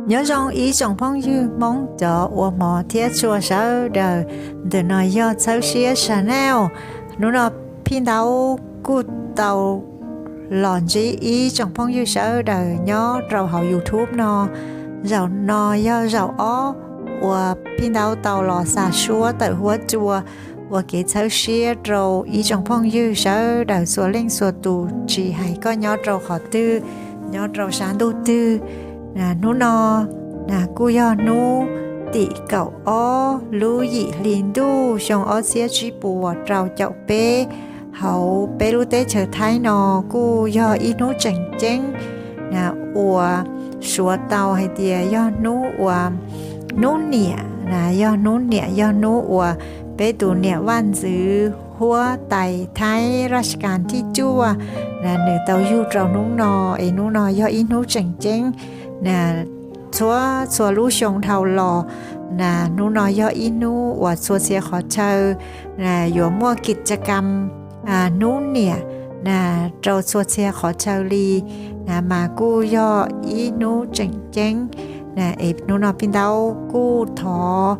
Nyob zoo ib tsoom phooj ywg Hmoob cov ua hmov thiab tshua sawv daws, ntawm no yog Txhawb Siab Channel. Hnub no Phij Ntaub kuj tau los ntsib ib tsoom phooj ywg sawv daws nyob rau hauv YouTube no. Zaum no yog zaum ob uas Phij Ntaub tau los xa suab tawm huab cua ua kev txhawb siab rau ib tsoom phooj ywg sawv daws txhua leej txhua tus, tsis hais koj nyob rau qhov twg, nyob rau sab ntuj twg. Hnub no kuj yog hnub tim kaum ob lub yim hli ntuj xyoo ob txhiab tsib puas rau caum peb hauv peb lub teb chaws Thaib no kuj yog ib hnub tseem ceeb uas suav tau hais tias yog hnub uas hnub niam, yog hnub niam yog hnub uas peb tus niam vaj ntxwv huab tais Thaib Raj Kas thib cuaj nws tau yug rau hnub no, es hnub no yog ib hnub tseem ceeb txhua txhua lub xyoo dhau los. Hnub no yog ib hnub uas txhua txhia qhov chaw yuav muaj kis ca kam hnub niam rau txhua txhia qhov chaw li, mas kuj yog ib hnub tseem ceeb. Es hnub no Phij Ntaub kuj thov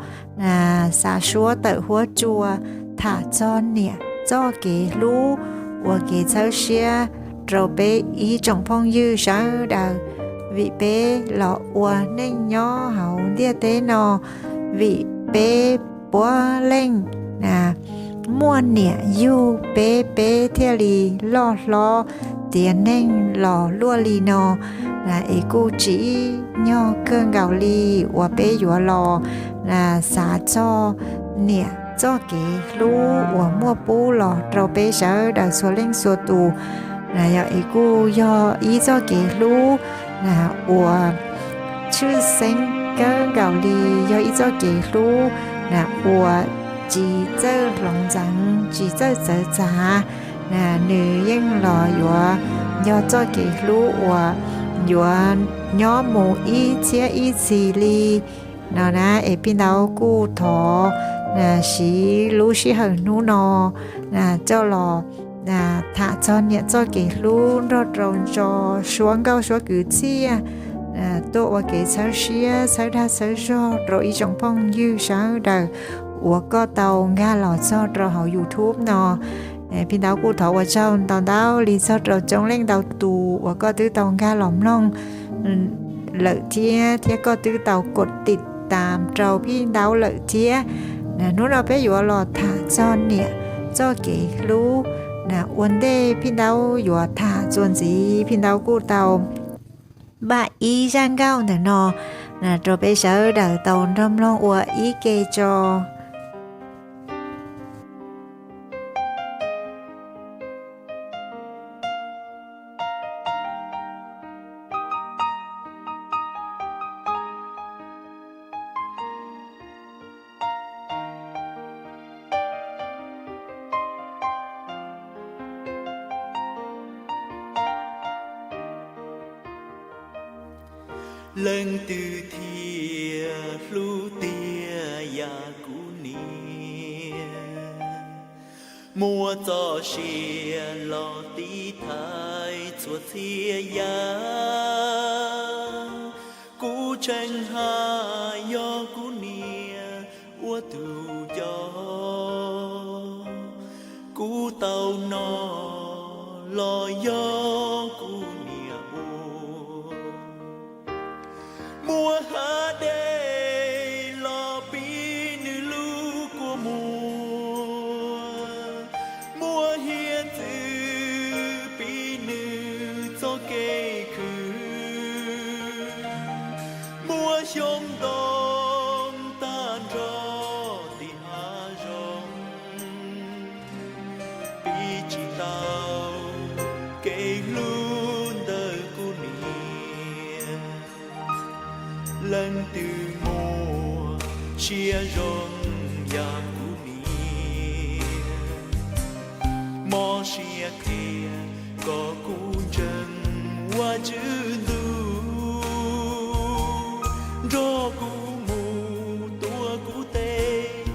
xa suab tawm huab cua tham txog niam txoj kev hlub ua kev txhawb siab rau peb ib tsoom phooj ywg sawv daws, vim peb los ua neej nyob hauv ntiaj teb no, vim peb puav leej muaj niam yug peb, peb thiaj li loj hlob tiav neeg los luaj li no. Es kuj tsim nyog kawg nkaus li uas peb yuav los xav txog niam txoj kev hlub uas muaj pub los rau peb sawv daws txhua leej txhua tus. Yog es kuj yog ib txoj kev hlub uas tshwj xeeb kawg nkaus li, yog ib txoj kev hlub uas tsis txawj hloov ntxeev tsis txawj txawv txav. Nws yeej los yuav yog txoj kev hlub uas yuav nyob mus ib txhiab ib txhis li no na. Es Phij Ntaub kuj thov siv lub sij hawm hnub no coj los tham txog niam txoj kev hlub nrog rau tso suab nkauj suab kwv txhiaj tuaj ua kev txhawb siab txhawb dag txhawb zog rau ib tsoom phooj ywg sawv daws uas koj tau nkag los txog rau hauv YouTube no. Phij Ntaub kuj thov ua tsaug ntau ntau li txog rau coob leej ntau tus uas koj twb tau nkag los mloog lawm thiab, thiab koj twb tau kos tim tas rau Phij Ntaub lawm thiab. Hnub no peb yuav los tham txog niam txoj kev hlub. Ua ntej Phij Ntaub yuav tham txuas ntxiv, Phij Ntaub kuj tau npaj ib zaj nkauj ntawm no rau peb sawv daws tau nrog mloog ua ib ke tso. Leej twg thiaj hlub tiag yam kuv niam, muaj txoj sia los tiv thaiv txhua txhia yam. Kuv tseem hais yog kuv niam ua tus coj, kuv tau no los yog kuv niam ua. Muaj hav dej los pib nws lub kua muag, muaj hiav txwv pib nws txoj kev khwv, muaj xyoob ntoo tag nrho tim hav zoov, pib tsis tau kev hlub ntawm kuv niam. Leej twg muaj siab zoo yam kuv niam, mob siab qhia kom kuv ntseeg Vajtswv ntuj, nrog kuv mus tuav kuv tej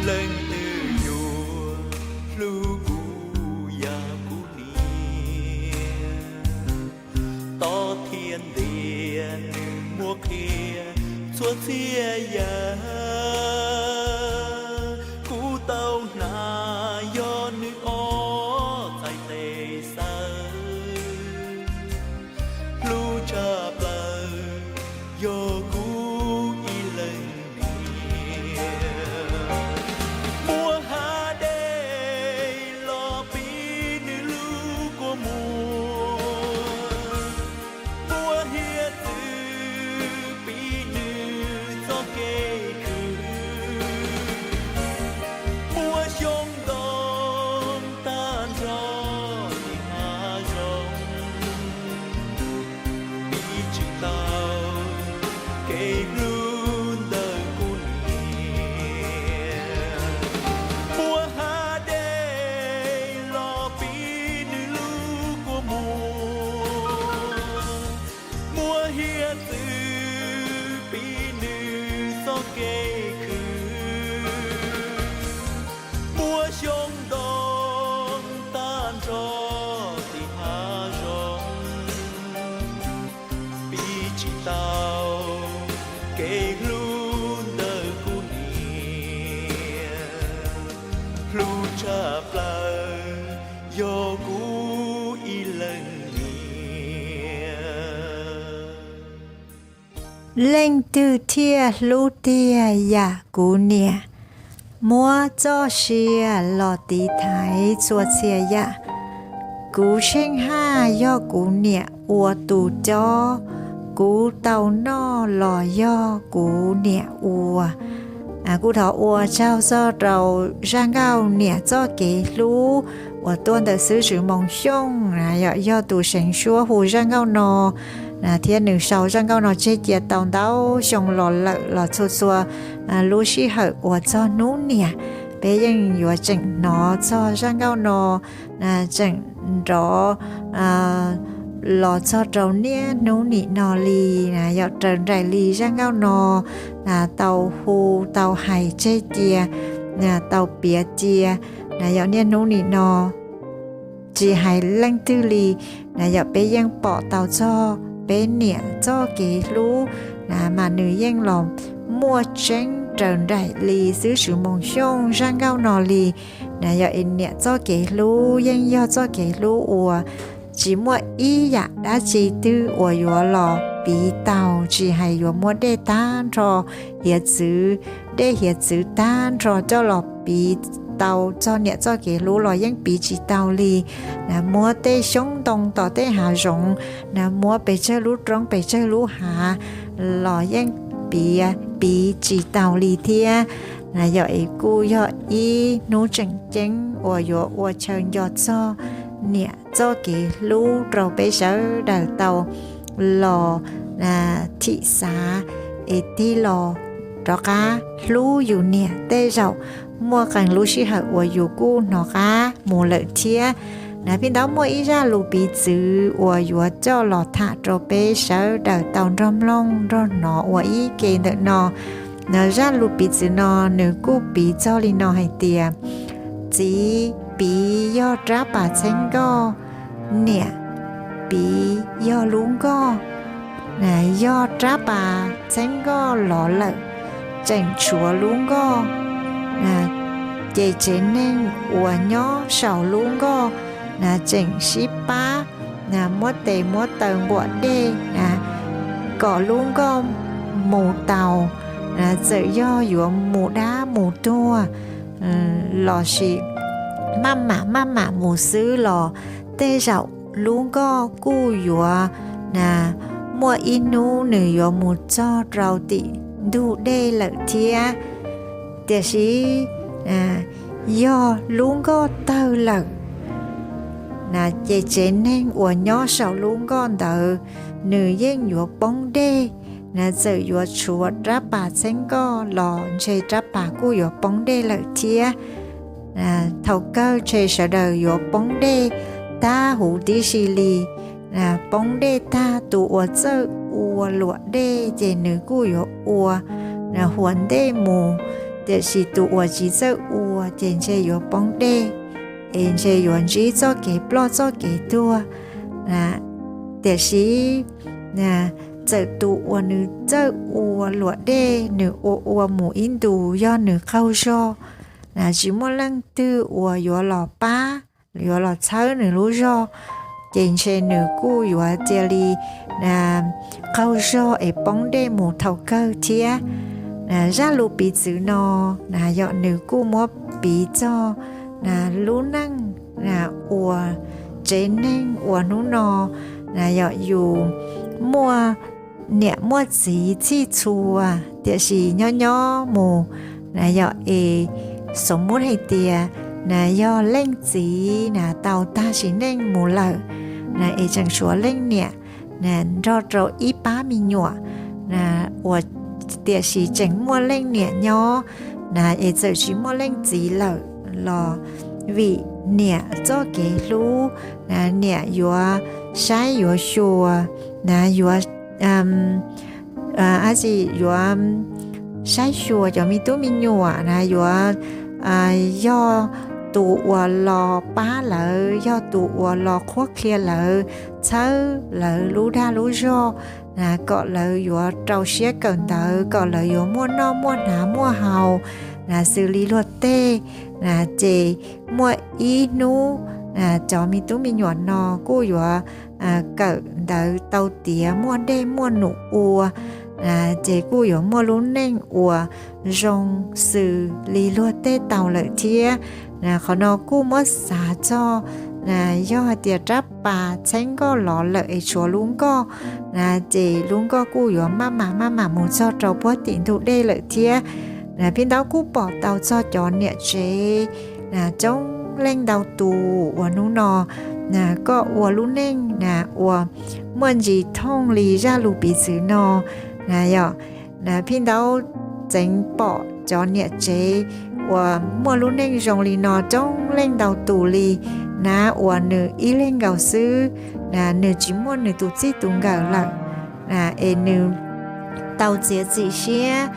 Leej twg yuav hlub kuv yam kuv niam? Tob thiab ntiag nws muab qhia txhua txhia yam. Kuv tau hnov yog nws ob txhais tes xawb. Hlub tshaj plaws yog kuv ib leeg niam. Muab hav dej los piv nws lub kua muag, muab hiav txwv piv nws txoj kev khwv, muab xyoob ntoo tag nrho tim hav zoov, piv tsis tau kev hlub ntawm kuv niam. Muab hav dej los piv nws lub kua muag, muab hiav txwv piv nws txoj kev khwv, muab xyoob ntoo tag nrho tim hav zoov, piv tsis tau kev hlub ntawm kuv niam. Hlub tshaj plaws yog kuv ib leeg niam. Leej twg thiaj hlub tiag yam kuv niam? Muab txoj sia los tiv thaiv txhua txhia yam. Kuv tsheej haj yog kuv niam ua tus cob, kuv tau noj los yog kuv niam ua. Kuv thov ua tsaug txog rau zaj nkauj niam txoj kev hlub uas tuaj ntawm xib hwb Moo Xyooj, yog tus seev suab hu zaj nkauj no thiab nws sau zaj nkauj no tseg cia tau ntau xyoo los lawm los txhua txhua lub sij hawm uas txog hnub niam, peb yeej yuav tseem hnov txog zaj nkauj no tseem nrov los txog rau niaj hnub nim no li. Yog raws nraim li zaj nkauj no tau hu tau hais tseg cia, tau piav cia, yog niaj hnub nim no tsis hais leej twg li, yog peb yeej pom tau txog peb niam txoj kev hlub, mas nws yeej los muaj tseeb raws nraim li xib hwb Moo Xyooj zaj nkauj no li. Yog niam txoj kev hlub yeej yog txoj kev hlub uas tsis muaj ib yam dab tsi twg uas yuav los piv tau, tsis hais yuav muab dej tag nrho hiav txwv, dej hiav txwv tag nrho coj los piv tau txog niam txoj kev hlub los yeej piv tsis tau li. Muab tej xyoob ntoo tom tej hav zoov, muab pes tsawg lub roob pes tsawg lub hav los yeej piav piv tsis tau li thiab. Yog es kuj yog ib hnub tseem ceeb uas yuav ua chaw nco txog niam txoj kev hlub rau peb sawv daws tau los thim xav es tig los rov qab hlub yus niam. Tej zaum muaj qee lub sij hawm uas yus kuj hnov qab mus lawm thiab. Pheej tau muaj ib zaj lus piv txwv uas yuav coj los tham rau peb sawv daws tau nrog mloog nrog hnov ua ib ke ntawm no. Zaj lus piv txwv no nws kuj piv txog li no hais tias, txiv piv yog rab pas txheeb nkoj, niam piv yog lub nkoj. Yog rab pas txheeb nkoj lov lawm, tseem tshuav lub nkoj, ces tsev neeg uas nyob saum lub nkoj tseem sib pab muab tes muab taw nquam dej kom lub nkoj mus tau. Txawm yog yuav mus dab mus tuag lossis maj mam maj mam mus xwb los tej zaum lub nkoj kuj yuav muaj ib hnub nws yuav mus txog rau tim ntug dej lawm thiab. Tiam sis yog lub nkoj tawg lawm, ces tsev neeg uas nyob saum lub nkoj ntawd nws yeej yuav poob dej. Txawm yuav tshuav rab pas txheeb nkoj los ntshe rab pas kuj yuav poob dej lawm thiab. Thaum kawg ntshe sawv daws yuav poob dej tag huv tib si li. Poob dej tag, tus uas txawj ua luam dej ces nws kuj yuav ua huas ntej mus Tiam sis tus uas tsis txawj ua ces ntshe yuav poob dej, es ntshe yuav ntsib txoj kev ploj txoj kev tuag. Tiam sis txawm tus uas nws txawj ua luam dej, nws ua ua mus ib ntus yog nws qaug zog, tsis muaj leej twg uas yuav los pab, yuav los txhawb nws lub zog, ces ntshe nws kuj yuav cia li qaug zog es poob dej mus thaum kawg thiab. Zaj lus piv txwv no yog nws kuj muab piv txog lub neej uas tsev neeg uas hnub no yog yus muaj niam muaj txiv txhij txhua, tiam sis nyob nyob mus yog es xom muab hais tias yog leej txiv tau tag sim neej mus lawm, es tseem tshuav leej niam nrog rau ib pab me nyuam uas tiam sis tseem muaj leej niam nyob, es txawm tsis muaj leej txiv lawm los vim niam txoj kev hlub, niam yuav saib yuav xyuas, yuav a tsis yuav saib xyuas cov me tub me nyuam na, yuav yog tus uas los pab lawv, yog tus uas los qhuab qhia lawv, txhawb lawv lub dag lub zog, kom lawv yuav rau siab kawm ntawv, kom lawv yuav muaj noj muaj hnav muaj haus xws li luag tej. Ces muaj ib hnub cov me tub me nyuam no kuj yuav kawm ntawv tau tiav muaj dej muaj num ua, ces kuj yuav muaj lub neej uas zoo xws li luag tej tau lawm thiab. Qhov no kuj muab xav txog yog hais tias rab pas txheeb nkoj los lawm es tshuav lub nkoj, ces lub nkoj kuj yuav maj mam maj mam mus txog rau puag tim ntug dej lawm thiab. Phij Ntaub kuj pom tau txog cov niam tsev coob leej ntau tus uas hnub no koj ua lub neej uas muaj ntsis thooj li zaj lus piv txwv no. Yog Phij Ntaub txeev pom cov niam tsev uas muaj lub neej zoo li no coob leej ntau tus li na, uas nws ib leeg nkaus xwb, nws tsis muaj nws tus txij tus nkawm lawm, es nws tau txiav txim siab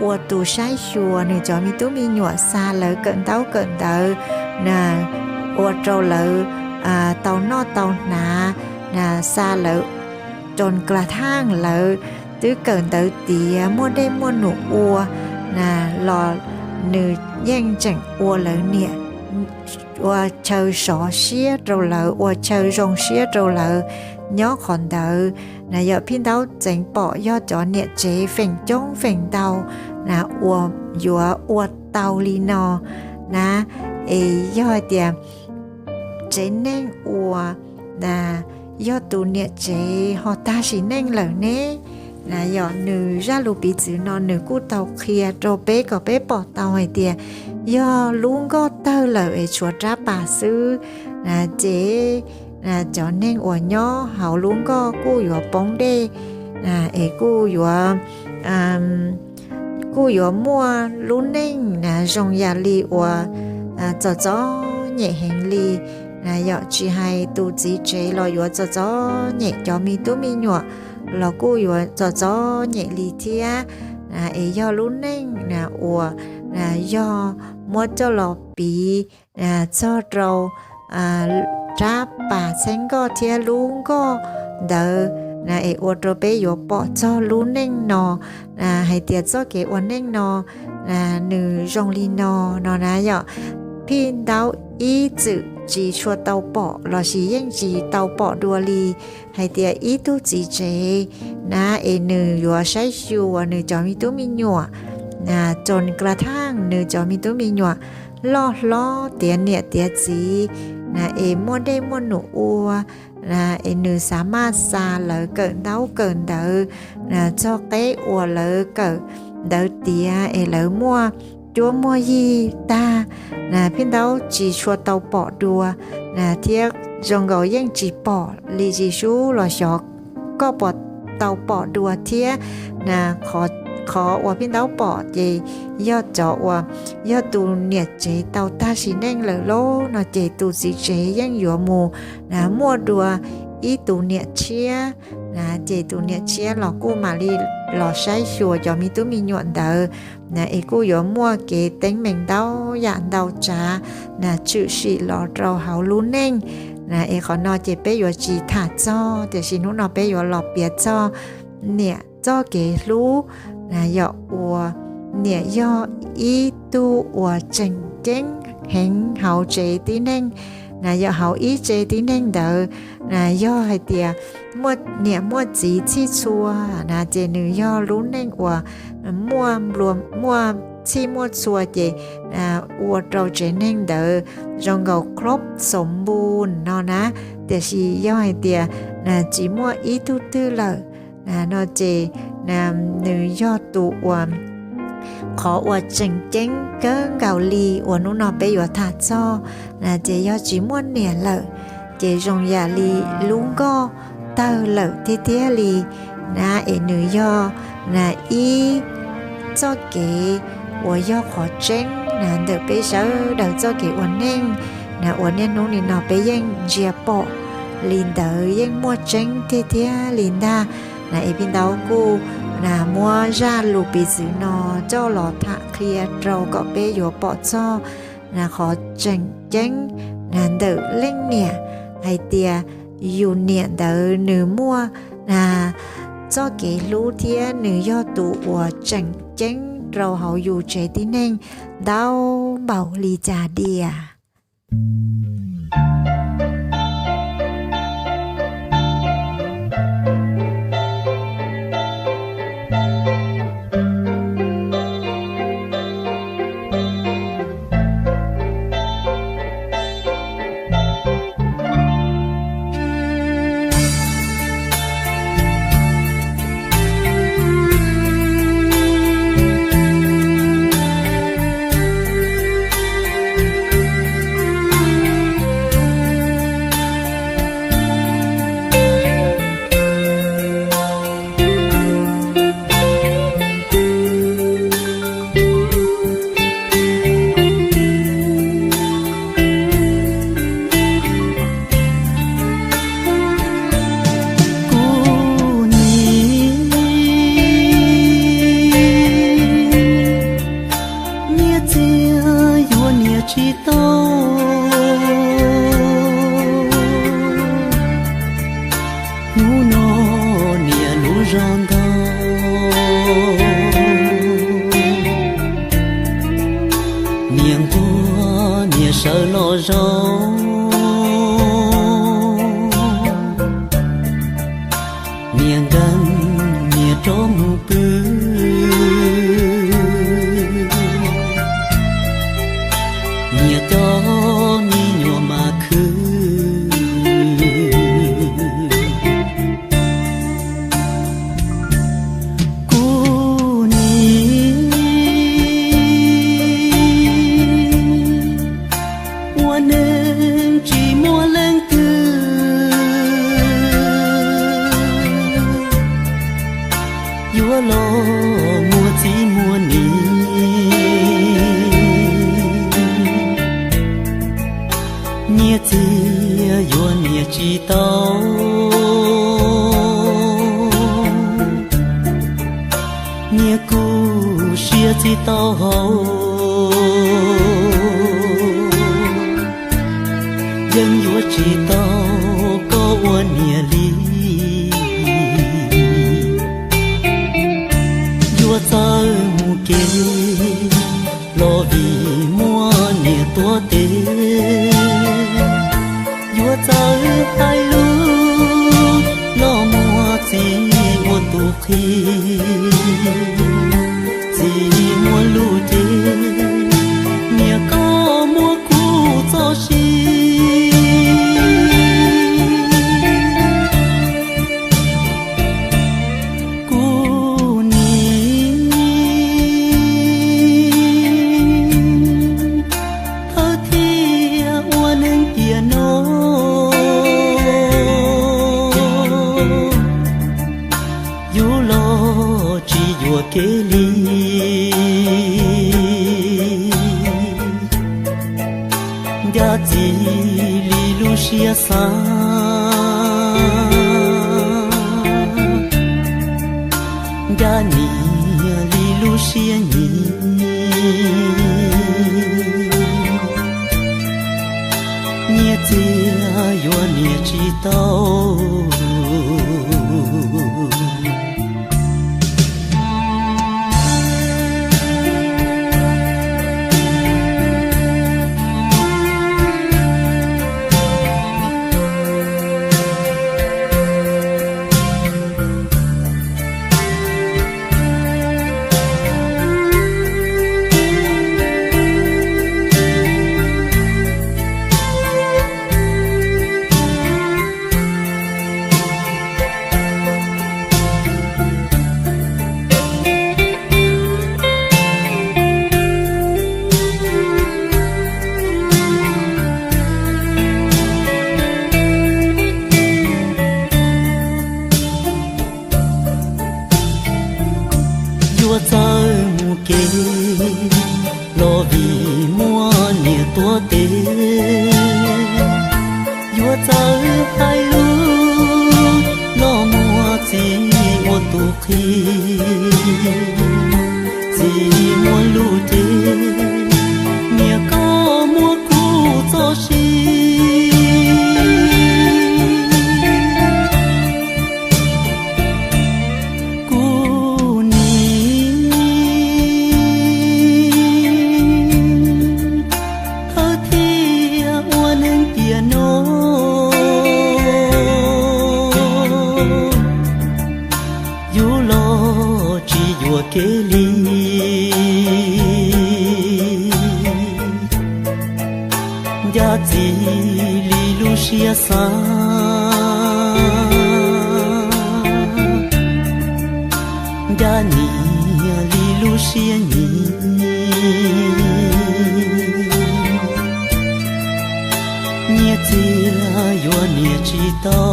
ua tus saib xyuas nws cov me tub me nyuam, xa lawv kawm ntaub kawm ntawv, ua rau lawv tau noj tau hnav, xa lawv roos klas thaj, lawv twb kawm ntawv tiav muaj dej muaj num ua los nws yeej tseem ua lawv niam, ua chaw sov siab rau lawv, ua chaw zoo siab rau lawv nyob qhov ntawd. Na yog Phij Ntaub txeev pom yog cov niam tsev feem coob feem ntau na uas yuav ua tau li no na, es yog hais tias tsev neeg uas yog tus niam tsev ho tag sim neej lawm ne, na yog nws zaj lus piv txwv no nws kuj tau qhia rau peb kom peb pom tau hais tias yog lub nkoj tawg lawm es tshuav rab pas xwb, na ces cov neeg uas nyob hauv lub nkoj kuj yuav poob dej, es kuj yuav kuj yuav muaj lub neej na zoo yam li uas txom txom nyem heev li. Na yog tsis hais tus txiv tsev los yuav txom txom nyem cov me tub me nyuam los kuj yuav txom txom nyem li thiab. Es yog lub neej na uas yog muab coj los piv txog rau rab pas txheeb nkoj thiab lub nkoj ntawd na, es ua rau peb yuav pom txog lub neej no hais tias txoj kev ua neej no nws zoo li no no na yom. Phij Ntaub ib txwm tsis tshua tau pom lossis yeej tsis tau pom dua li hais tias ib tug txiv tsev na es nws yuav saib xyuas nws cov me tub me nyuam, txog klas thaj nws cov me tub me nyuam loj hlob tiav niam tiav txiv na, es muaj dej muaj num ua, es nws xav maj xa lawv kawm ntaub kawm ntawv, txog qeb uas lawv kawm ntawv tiav es lawv muaj cuab muaj yig tag na, Phij Ntaub tsis tshua tau pom dua na, thiab zoo nkaus yeej tsis pom li Yis Sub los xyov koj puas tau pom dua thiab na. Qhov uas Phij Ntaub pom ces yog cov uas yog tus niam tsev tau tag sim neej lawm lauj no ces tus txiv tsev yeej yuav mus muaj dua ib tus niam tshiab na, ces tus niam tshiab los kuj mam li los saib xyuas cov me tub me nyuam ntawd na es kuj yuav muaj kev teeb meem ntau yam ntau tsav na tshwm sim los rau hauv lub neej. Na es qhov no ces peb yuav tsis tham txog, tiam sis hnub no peb yuav los piav txog niam txoj kev hlub. Na yog ua, niam yog ib tug uas tseem ceeb heev hauv tsev tib neeg. Na yog hauv ib tsev tib neeg ntawd, na yog hais tias niam muaj txiv txhij txhua, na ces nws yog lub neej uas muaj nplua, muaj txhij muaj txhua ces ua rau tsev neeg ntawd zoo nkaus khlob xov npu no na. Tiam sis yog hais tias tsis muaj ib tug twg lawm, no ces nws yog tus uas, qhov uas tseem ceeb kawg nkaus li uas hnub no peb yuav tham txog, na ces yog tsis muaj niam lawm, ces zoo yam li lub nkoj tawg lawm tiag tiag li. Na es nws yog, na ib txoj kev uas yog qhov tseeb na ntawm peb sawv daws txoj kev ua neej, na uas niaj hnub nim no peb yeej ntsia pom li ntawd yeej muaj tseeb tiag tiag li ntag. Na es pib ntau kuj, na muab zaj lus piv txwv no coj los tham qhia rau kom peb yuav pom txog, na qhov tseem ceeb, na ntawm leej niam hais tias yus niam ntawd nws muaj, na txoj kev hlub thiab nws yog tus uas tseem ceeb rau hauv yus tsev tib neeg ntau npaum li cas diam. Kuv niam, niam txiv yuav niam tsis tau. Hnub no niam lub zog ntau, niam nquag niam sawv los zaum, niam nkees niam rov mus pw, niam cov me nyuam mas khwv. Kuv niam, ua neej tsis muaj leej twg yuav los muaj txiv muaj niam. Niam txiv yuav niam tsis tau, niam kuv siab tsis tau hau, yeej yuav tsis tau koj ua niam li. Yuav txawj mus kev los vim muaj niam tuav tes, yuav txawj hais lus los muaj txiv ua tus qhi. Txiv muaj lus ces niam koj muab kuv txoj sia. Kuv niam, thawj thiaj ua neeg tiam no, yus los tsis yuam kev li. Ncaj txiv li lub siab xav, ncaj niam li lub siab nyiam. niam tsis tau. Yuav txawj mus kev los vim muaj niam tuav tes, yuav txawj hais lus los muaj txiv ua tus qhi. Txiv muaj lus ces niam koj muab kuv txoj sia. Kuv nim thawj thiaj ua neeg tiam no, yus los tsis yuam kev li. Ncaj txiv li lub siab xav, ncaj niam li lub siab nyiam. Nyiaj txiag yuav niam tsis tau.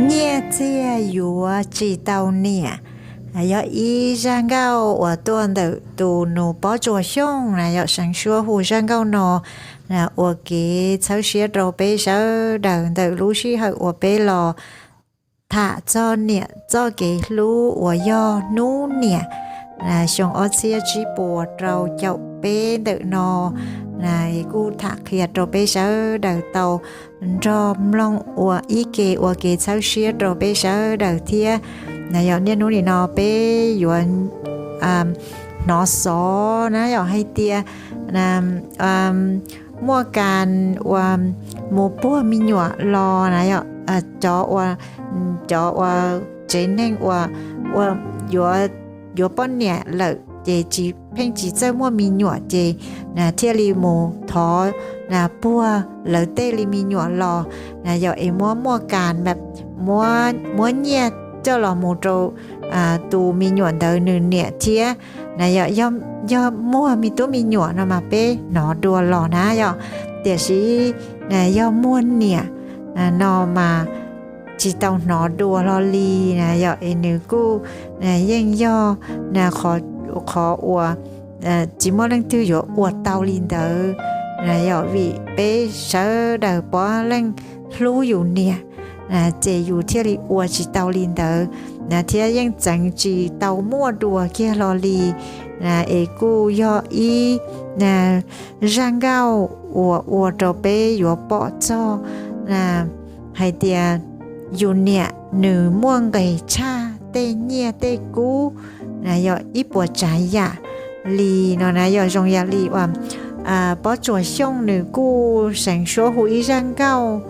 Nyiaj txiag yuav tsis tau niam, yog ib zaj nkauj uas tuaj ntawm tus nus Pob Tsuas Xyooj na yom. Seev Suab hu zaj nkauj no ua kev txhawb siab rau peb sawv daws ntawm lub sij hawm uas peb los tham txog niam txoj kev hlub uas yog hnub niam xyoo ob txhiab tsib puas rau caum peb ntawm no. Kuj tham qhia rau peb sawv daws tau nrog mloog ua ib ke ua kev txhawb siab rau peb sawv daws thiab. Na yog niaj hnub nim no peb yuav hnov xov na yom hais tias muaj kas uas mus puag me nyuam los na yom, cov uas, cov uas tsev neeg uas, uas yuav, yuav poj niam lawm ces tsis, pheej tsis txawj muaj me nyuam ces thiaj li mus thov puag lawv tej li me nyuam los na yom, es muab muaj kas, muab nyiaj coj los mus rau tus me nyuam ntawd nws niam thiab na yom. Yog muaj me tub me nyuam no mas peb hnov dua los na yom, tiam sis yog muaj niam no mas tsis tau hnov dua hlo li na yom. Es nws kuj yeej yog qhov uas tsis muaj leej twg yuav ua tau li ntawd na yom, vim peb sawv daws puav leej hlub yus niam, ces yus thiaj li ua tsis tau li ntawd na, thiab yeej txeev tsis tau muaj dua kiag hlo li. Es kuj yog ib zaj nkauj uas ua rau peb yuav pom txog hais tias yus niam nws muaj nqis tshaj tej nyiaj tej kub na yom, ib puas tsav yam li no na yom. Zoo yam li uas Pob Tsuas Xyooj nws kuj seev suab hu ib zaj nkauj,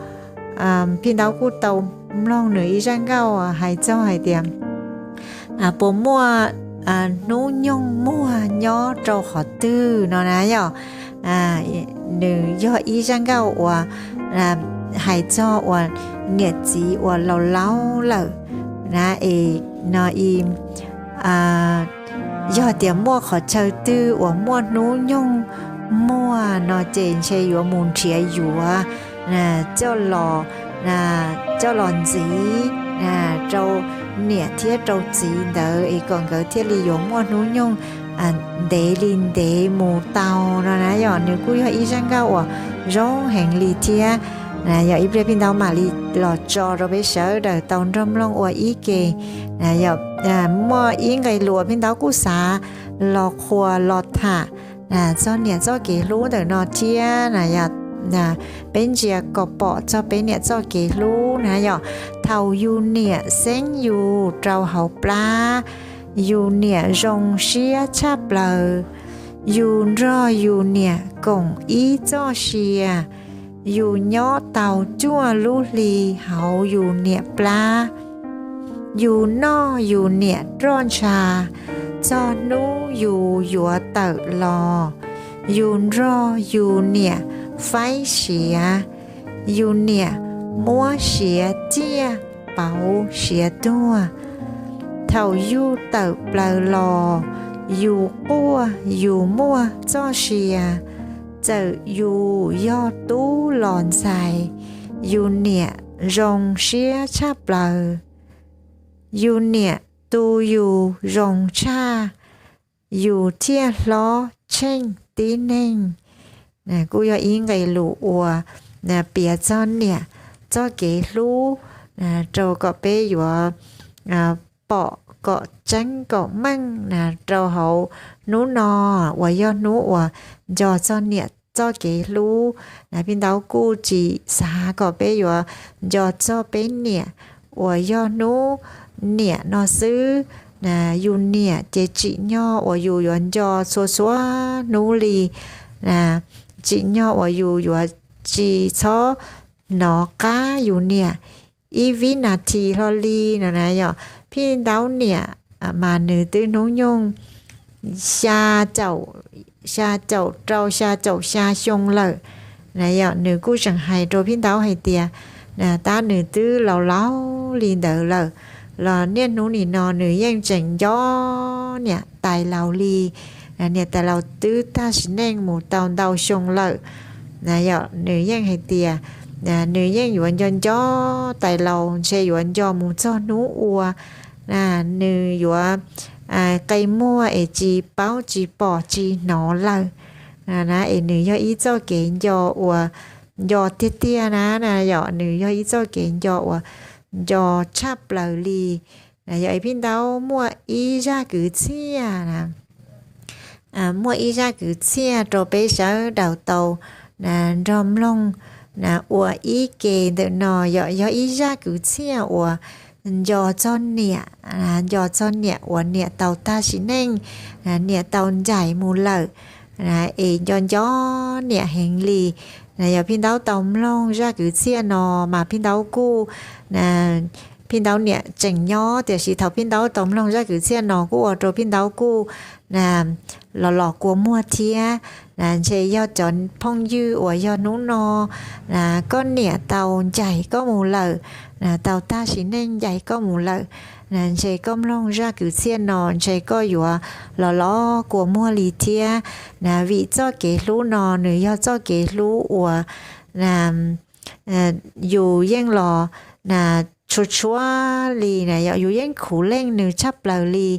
Phij Ntaub kuj tau mloog nws ib zaj nkauj hais txog hais tias puas muaj hnub nyoog muag nyob rau qhov twg no na yom. Nws yog ib zaj nkauj uas hais txog uas niam txiv uas laus laus lawm na es no i yog tias muaj qhov chaw twg uas muaj hnub nyoog muag no ces ntshe yuav mus nrhiav yuav coj los, coj los ntxiv rau niam thiab rau txiv ntawd es kom nkawd thiaj li yuav muaj hnub nyoog ntev li ntev mus tau no na. Yog nws kuj yog ib zaj nkauj uas zoo heev li thiab. Yog ib pliag Pheej Ntaub mam li los tso rau peb sawv daws tau nrog mloog ua ib ke. Muaj ib nqe lus Pheej Ntaub kuj xav los qhuas los tham txog niam txoj kev hlub ntawm no thiab na. Peb ntsia kom pom txog peb niam txoj kev hlub na yom. Thaum yus niam xeeb yus rau hauv plab, yus niam zoo siab tshaj plaws. Yus nrog yus niam koom ib txoj sia, yus nyob tau cuaj lub hli hauv yus niam plab. Yus noj yus niam roj ntsha, txog hnub yus yuav tawm los, yus nrog yus niam faib siav, yus niam muab siav ciaj pauv siav tuag. Thaum yus tawm plaws los, yus quaj yus muaj txoj sia, txawm yus yog tub los ntxhais, yus niam zoo siab tshaj plaws. Yus niam tu yus zoo tshaj, yus thiaj hlob tsheej tib neeg. Kuj yog ib nqe lus uas piav txog niam txoj kev hlub rau kom peb yuav pom kom tseeb kom meej na rau hauv hnub no uas yog hnub uas nco txog niam txoj kev hlub. Pheej Ntaub kuj tsis xav kom peb yuav nco txog peb niam uas yog hnub niam no xwb. Yus niam ces tsim nyog uas yus yuav nco txhua txhua hnub li, tsim nyog uas yus yuav tsis txhob hnov qab yus niam ib vib nas this hlo li no na yom. Pheej Ntaub niam mas nws twb hnub nyoog xya caum rau xya caum xya xyoo lawm na yom. Nws kuj tseem hais rau Pheej Ntaub hais tias tab nws twb laus laus li ntawd lawm los niaj hnub nim no nws yeej tseem nco niam tais laus li. Niam tais laus twb tag sim neej mus tau ntau xyoo lawm na yom. Nws yeej hais tias nws yeej yuav nco nco tais laus ntshe yuav nco mus txog hnub uas nws yuav qe muag es tsis paub tsis pom tsis hnov lawm na. Es nws yog ib txoj kev nco uas nco tiag tiag na na yom. Nws yog ib txoj kev nco uas nco tshaj plaws li. Yog es Pheej Ntaub muaj ib zaj kwv txhiaj na, muaj ib zaj kwv txhiaj rau peb sawv daws tau nrog mloog ua ib ke ntawm no yom. Yog ib zaj kwv txhiaj uas nco txog niam, nco txog niam uas niam tau tag sim neej, niam tau ncaim mus lawm es nco nco niam heev li. Yog Pheej Ntaub tau mloog zaj kwv txhiaj no mas Pheej Ntaub kuj, Pheej Ntaub niam tseem nyob tiam sis thaum Pheej Ntaub tau mloog zaj kwv txhiaj no kuj ua rau Pheej Ntaub kuj los los kua muag thiab. Ntshe yog cov phooj ywg uas yog hnub no koj niam tau ncaim koj mus lawm, tau tag sim neej ncaim koj mus lawm, ntshe koj mloog zaj kwv txhiaj no ntshe koj yuav los los kua muag li thiab. Vim txoj kev hlub no nws yog txoj kev hlub uas yus yeej los tshua tshua li na yom, yus yeej khuv leej nws tshaj plaws li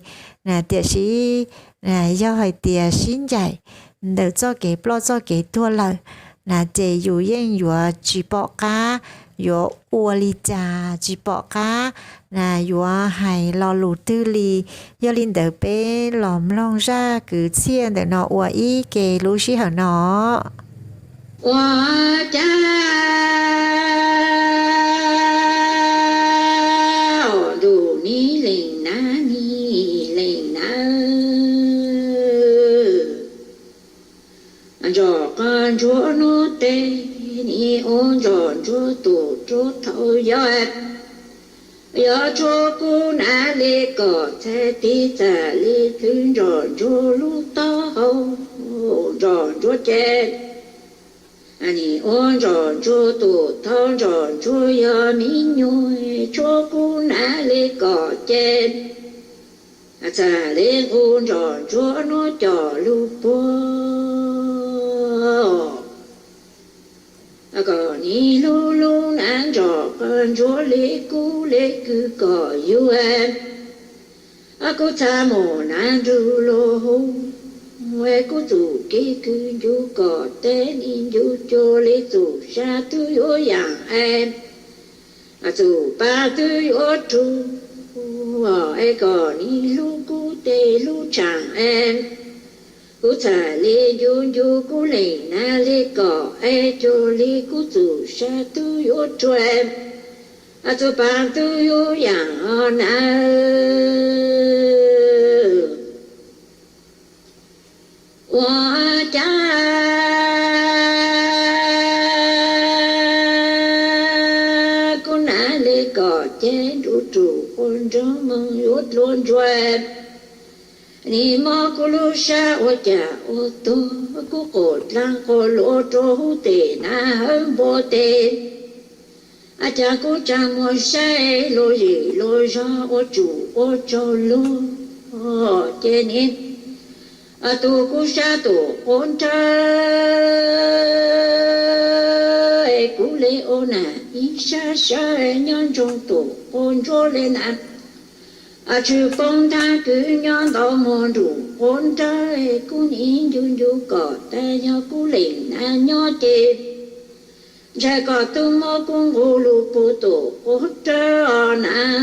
na. Tiam sis yog hais tias sib ncaim ntawm txoj kev ploj txoj kev tuag lawm na ces yus yeej yuav tsis pom qab yuav ua li cas, tsis pom qab na yuav hais lo lus twg li. Yog li ntawd peb los mloog zaj kwv txhiaj ntawm no ua ib ke lub sij hawm no. Ua cas ntuj nim lees nab nim lees nab, ntsom qab ntsuab hnub teb nim ua ntsom ntsuab tus rub thaum yog, yog tshuab kub nab li kom txhais tiv txam li plhws ntsom ntsuab lub taub hau, ntsom ntsuab ces nim ua ntsom ntsuab tus thau ntsom ntsuab yog mi nyuj tshuab kub nab li li kom ces, txawm li nqus nroj ntsuab nuab coj lug puag. Kom nws hlub hlub nab nroj qhov ntsuab li kub li kws kom yug. Kuv txha mus nab nrug luag hu, kuv txum kev kws ncu kom teb nws ncu cuag li txum sab twb yuav yaam es, txum paab twb yuav rug, es kom nws hlub kub tes hlub tshaam es, kuv txham li ncu ncu kub leej nab li kom es cuag li kub txum sab twb yuav rug, txum paab twb yuav yaam os nab. Ua cas kuv nab li kom ces nruj rus quas nrog moog yuav dlua ntsuab, nws mob kuv lub sab ua cas ua tuag, kuv quas dlaab quas luas rua huv tes nab hawb npua tes. Ua cas kuv tsaa muag saib luag zem luag zog ua tsum ua tsaug luag ces nws tu kuv sab tus quas nrhawv, kuv le ua nam ib sab sawv nyob ntsoog tus quas ntsuab le nam. Tshwm poob ntaag kws nyob ntau muag nruj quas nrhawv, kuv nij ncu ncu kom tas yog kuv leej nab nyob ces, ntshai kom tub muab kuv nqus lug puag tus quas nrhawv os nab.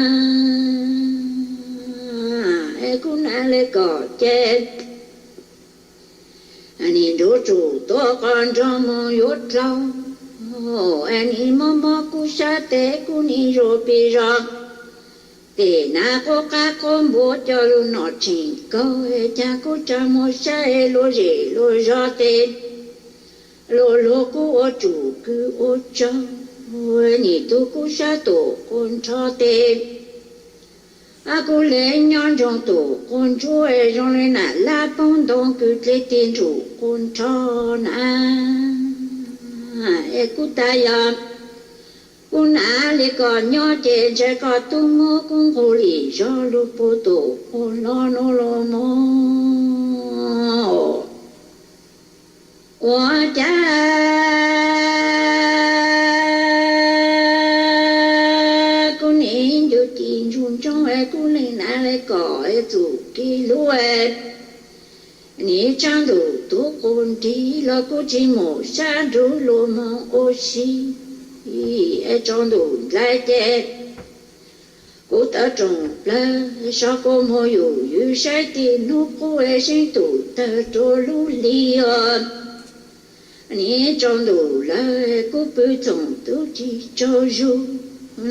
Es kuv nab le kom ces nws nruj rus tuab quas nrog moog yuav dlaub, es nws mob mob kuv sab tes kuv nij zuag pig zog, tes nab quab qab quab npua coj lug nom tseem kaug, es cas kuv tsaa muag saib luag zem luag zog tes, luag luag kuv ua tsum kws ua tsaug, nws tu kuv sab tus quas nrho tes. Kuv le nyob ntsoog tus quas ntsuab zoo le nam lab poob ntoo kws dle tig nruj quas nrho na. Es kuv tas yog kuv nab le kom nyob ces ntshai kom tub muab kuv nqus lim zog lug puag tus quas hlob nuav lug moog. Ua cas kuv nij ncu ci ntsoog ntsoog es kuv leej nab le kom es txum kev hlub es nws tsaab ntuj tuab quas nrig los kuv tsi mus sab nrug luag moog ua si. Es tsaus ntuj nplhaib ces kuv tawv rooj plawg, sov quas muag yum ywv saib tig nub qub es seeb tus tawg rua lub hli os. Nij tsaus ntuj lawm kuv pw txoom tub tsi tsaug zug,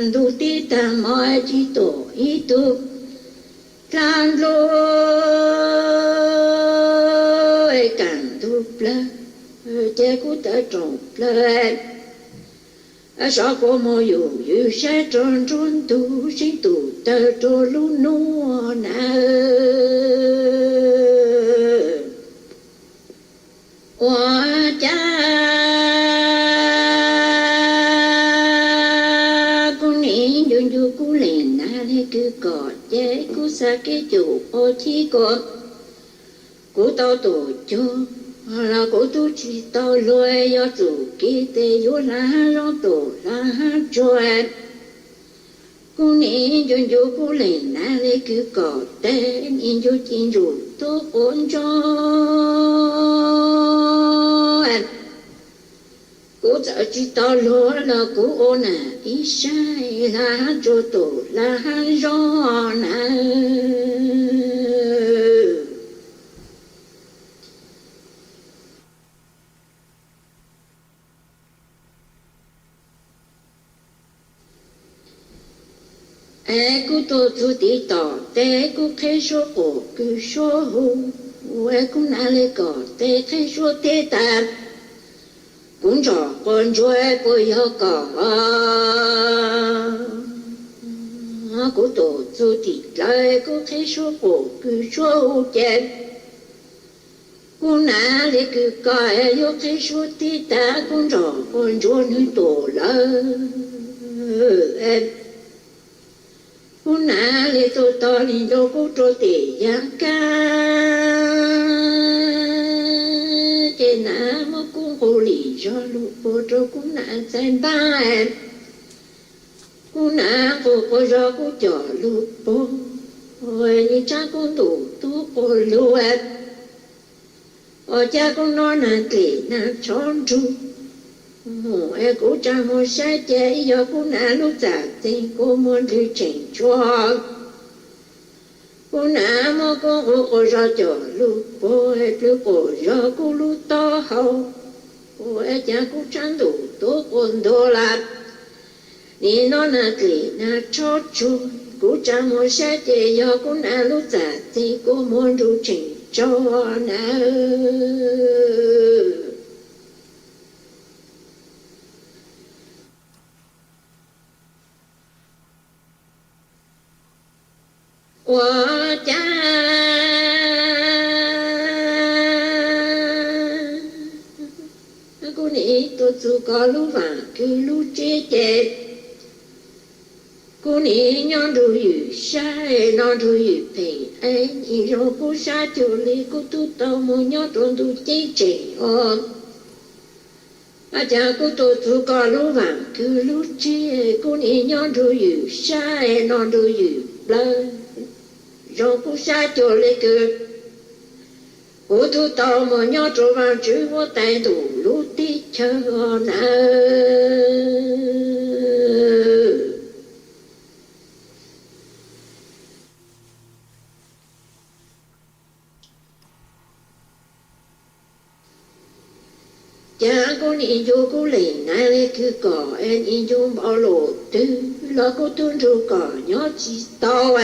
ntuj tib taag mov tsi tuam ib tug dlaab nplua, kaam ntug plawg ces kuv tawv rooj plawg, sov quas muag yum ywv saib rua nruab ntug seeb tus tawg rua lub nub na. Ua cas kuv nij ncu ncu kuv leej nab le kws kom ces kuv xav kev cum quas chib kuas kuv tau tus cuag los kuv tub tsi tau luag, yog txum kev tes yuav hlaa haab zoo tus hlaa haab tsuag. Kuv nij ncu ncu kuv leej nab le kws kom tes, nij ncu ci ntsuj tuab quas ntsuab. Kuv txawm tsi tau luag los kuv ua nam ib sab hlaa haab tsuag tus hlaa haab zoo na. Es kuv tuaj txug tiv tom tes kuv qheb suab quas kws suab hu, es kuv nab le kom tes qheb suab teb tas, kuv ntsom quas ntsuab puas yog kom. Kuv tuaj txug tim dlawg kuv qheb suab quas kws suab hu ces kuv nab le kws kom yuav qheb suab teb tas kuv ntsom quas ntsuab nwg tuaj lawm. Kuv nab tuaj tog li nrog kuv rau tim yaj kab, ces nam muab kuv nqus li zog lug puag rau kuv nam txhais npab. Kuv nam nqus quas zog kuv coj lug puag, nws tshaab kuv ntuj tub quas lug, ua cas kuv noj nag dlim nag tsho nrug, es kuv tsa muag saib ces ib yog kuv nam lub txaj txeeg kua muag nrug tseem tsua. Kuv nam muab kuv nqus quas zog coj lug puag, plhws quas zog kuv lub taub hau, ua cas kuv tshaab ntuj tub quas ntuag lawm. Nim no nag dlim nag tsho tsuag, kuv tsa muag saib ces yog kuv nam lub txaj txeeg kua muag nrug tseem tsua na. Ua cas kuv nim tuaj txug koj lub vaam kws lub tsev ces kuv nim nyob nrug ywm sab, nyob nrug ywm pheej, es nim zoo kuv sab cuag li kuv tub tau moog nyob rua ntu ceeb tseem os. Ua cas kuv tuaj txug koj lub vaam kws lub tsev, kuv nim nyob nrug ywm sab, nyob nrug ywm plawv, zoo kuv sab cuag li kws kuv tub tau moog nyob rua Vaajtswv huab tais ntuj lub teb chaws na. Cas kuv nim ncu kuv leej nam le kws kom, nim ncu npaum le twg los kuv tub nrug kom nyob tsi tau.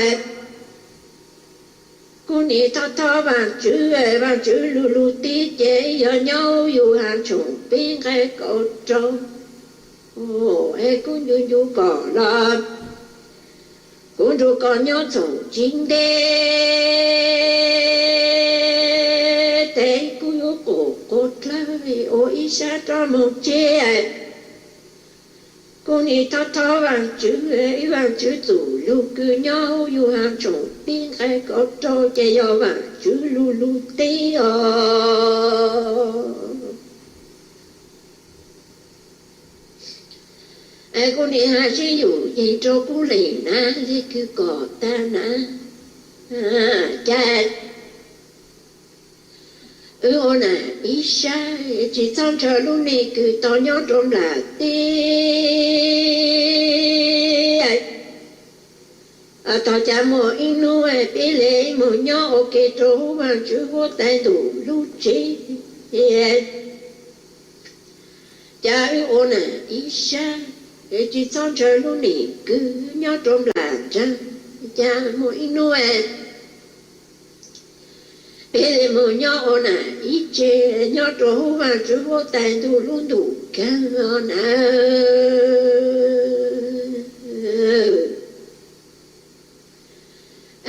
Kuv nim thov thov Vaajtswv, Vaajtswv lug lug teb ces yog nyob yug haav tshooj peb nqai kaum rau, es kuv ncu ncu kom los kuv nrug koj nyob txhooj tsi ntev, tes kuv yuav quas quas dlawb ua ib sab rov moog tseb. Kuv nim thov thov Vaajtswv, ib Vaajtswv txuj lug kws nyob yug haav tshooj peb nqai kaum rau ces yog Vaajtswv lug lug teb os. Es kuv nim has sib yum yeeg rua kuv leej nam le kws kom tag na, cas wb ua nam ib sab, tsi txhob ntshaw lub neej kws tau nyob rua nplaim teb. Tog cas muaj ib nub peb le moog nyob ua ke rua huv Vaajtswv huab tais ntuj lub tsev. Cas wb ua nam ib sab, tsi txhob ntshaw lub neej kws nyob rua nplaim nraag. Cas muaj ib nub peb le moog nyob ua nam ib tse nyob rua huv Vaajtswv huab tais ntuj lub ntuj kaag na.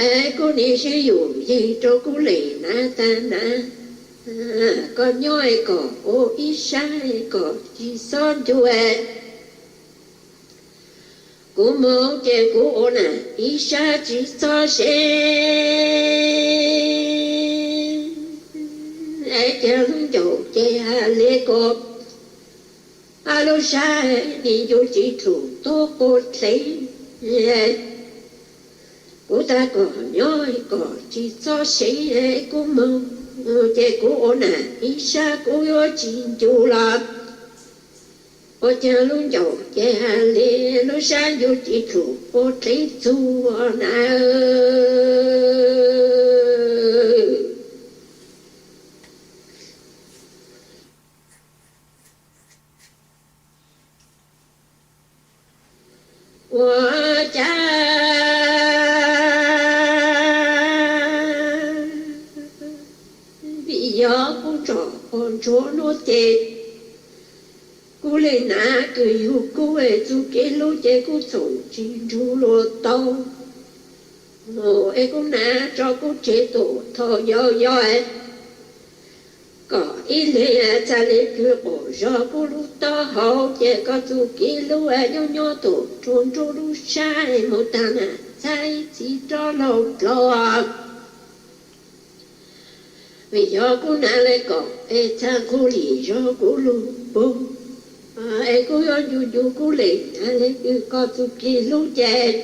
Es kuv nim sib yum yeeg rua kuv leej nam tag na, koj nyob kom ua ib sab kom tsi xob ncu. Kuv moog ces kuv ua nam ib sab tsi xob sev. Es caag lub ncauj ces has le koj, lub sab nim ncu tsi dlhum tuab quas dlhev. Kuv tag koj nyob kom tsi xob sev, kuv moog ces kuv ua nam ib sab kuv yuav tsi ncu los. Ua caag lub ncauj ces has le lub sab ncu tsi dlhum quas dlhev txug na. Ua cas vim yog kuv tsom quas ntsuag nuav ces kuv leej nam kws yug kuv txuj kev hlub ces kuv txhooj tsi nrug luag tau. Es kuv nam tso kuv tseg tuaj thaum yau yau, kom ib leeg txhaj le kws quas zog kuv lub taub hau ces koj txuj kev hlub nyob nyob tuaj rua nruab lub sab moog tag na. txhab ib txhis rov laug dlua. Vim yog kuv hnav le kom peb txhab qhuab lim zog kuv lub pug, es kuv yuav ncu ncu kuv le hnav le kws koj txuj kev hlub ces,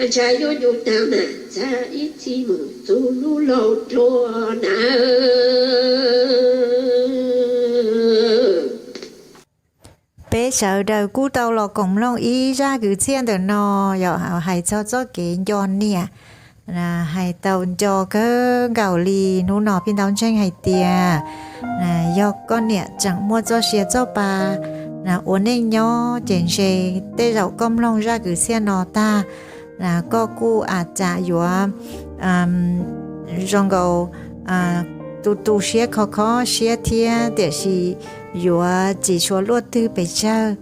ntshai yuav ncu taag mas txhab ib txhis mus txug lub laug dlua na. Peb sawv daws kuj tau los koom mloog ib zaj kwv txhiaj ntawm no, yog hais txog txoj kev nco niam, hais tau nco kawg nkaus li. Hnub no Pij Ntaub ntseeg hais tias yog koj niam tseem muaj txoj sia txoj pa ua neej nyob ces ntshe tej zaum koj mloog zaj kwv txhiaj no tag, koj kuj a cas yuav zoo nkaus tu tu siab kho kho siab thiab, tiam sis yuav tsis tshua luaj twg pes tsawg.